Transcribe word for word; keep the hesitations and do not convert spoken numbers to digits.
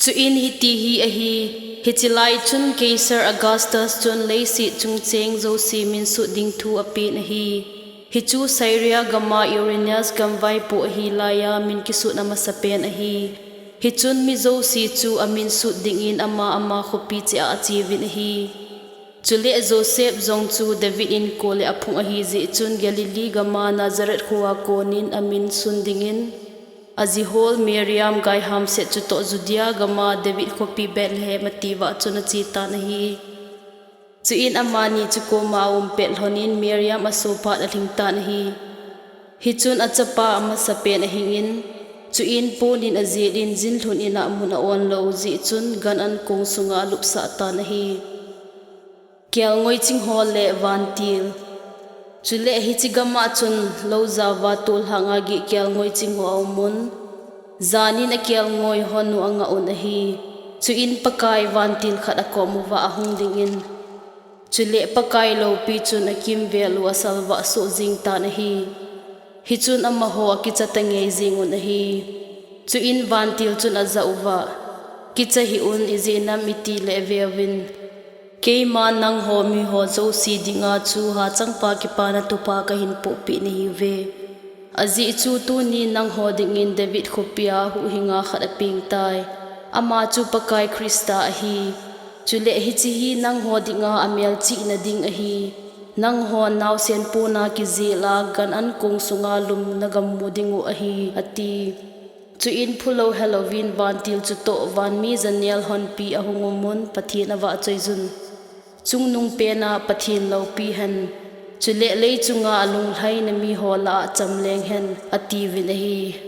Chuin hiti hi ahi, hiche lai chun Caesar Augustus chun leiset chung cheng jouse min sut ding thu apen ahi. Hichu Syria gama Irenaeus gamvaipo ahi laiya min kisut amasapen ahi. Hichun mi jouse chu amin sut dingin ama ama khopi cheh a acheuvin ahi. Chule Joseph jong chu David inko le aphung ahi jeh chun Galilee gama Nazareth khoa konin amin sun dingin, ajihol Mariam gaihamset chutoh Judea gama David khopi Bethlehem ati vah chun achetan ahi. Chuin amani chu koma aumpet lhonin Mariam aso phat alhingtan ahi. Hichun achapa amasapen ahingin, chuin ponin ajelin jinlhun in'a mun a-on lou jeh chun gan-an kong sunga alupsah tan ahi. Kelngoi chingho le vantil. Chule hiche gam'a chun lou jaova tolhang a geh kelngoi chingho aumun, janin akelngoi hon u angah un ahi. Chuin Pakai vantil khat akom uva ahung dingin, chule Pakai loupi chun akimvel u asalvah soh jeng tan ahi. Hichun amaho akicha tangei jengun ahi. Chuin vantil chun ajah uva, Kicha hih un, ijeh inem itile veuvin, keima nangho miho jouse dinga chu hachangpa kipana thupha kahin pohpeh nahiuve. Ajeh chu tuni nangho dingin David khopia huhhinga khat apengtai. Ama chu Pakai Christa ahi. Chule hiche hi nangho dinga amelchihna ding ahi. Nanghon naosen pona kijela gan-an kong sunga lum nagamu dingu ahi, ati. Chuin phulou helouvin vantil chutoh vanmi janel honpi ahung umun Pathen avahchoiyun, Chungnungpena Pathen loupi hen, chule leichunga alunglhaina miho lah a chamleng hen, atiuvin ahi.